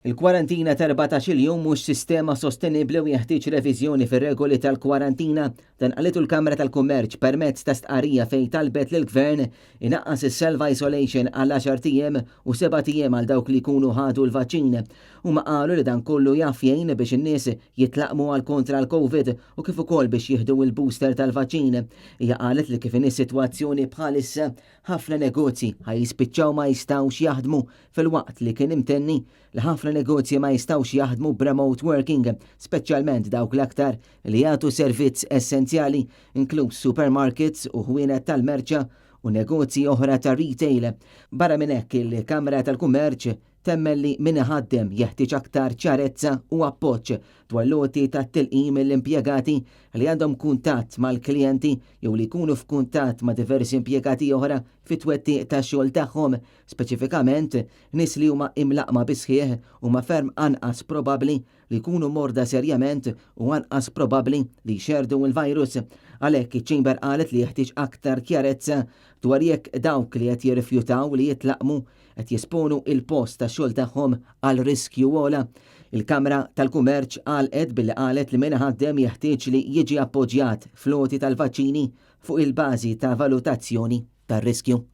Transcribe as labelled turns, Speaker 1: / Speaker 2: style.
Speaker 1: Il-kwarantina ta' 14-il jum mhux sistema sostenibbli u jeħtieġ reviżjoni fir-regoli tal-kwarantina. Dan qalitu l-Kamra tal-Kummerċ permezz ta' stqarrija fejn talbet lill-Gvern inaqqas is-self-isolation għal għaxart ijiem u sebat ijiem għal dawk li jkunu ħadu l-vaċċin. Huma qalu li dan kollu jaf jgħin biex in-nies jitlaqqmu għal kontra l-Covid u kif ukoll biex jieħdu l-booster tal-vaċċin. Hija qalet li kif inhi s-sitwazzjoni bħalissa ħafna negozji ħa jispiċċaw ma jistgħux jaħdmu filwaqt li kien imtenni li ħafna negozji ma jistgħux jaħdmu b'remote working, speċjalment dawk l-aktar li jagħtu servizz essenzjali, inkluż supermarkets u ħwienet tal-merċa u negozji oħra ta' retail. Barra minn hekk il-Kamra tal-Kummerċ temmen li min iħaddem jeħtieġ aktar ċarezza u appoġġ dwar l-għoti tat-tilqim mill-impjegati li għandhom kuntatt mal-klijenti jew li jkunu f'kuntatt ma' diversi impjegati oħra fit-twettiq tax-xogħol tagħhom, speċifikament Nies li huma imlaqqma bis-sħiħ huma ferm anqas probabbli li jkunu morda serjament u anqas probabbli li jxerrdu l-virus. Għalhekk iċ-Chamber qalet li jeħtieġ aktar kjarezza dwar jekk dawk li qed jirrifjutaw li jitlaqqmu qed jesponu il-post tax-xogħol tagħhom għal riskju ogħla. Il-Kamra tal-Kummerċ għalqet billi qalet li min iħaddem jeħtieġ li jiġi appoġġjat fl-għoti tal-vaċċini fuq il-bażi ta' valutazzjoni tar-riskju.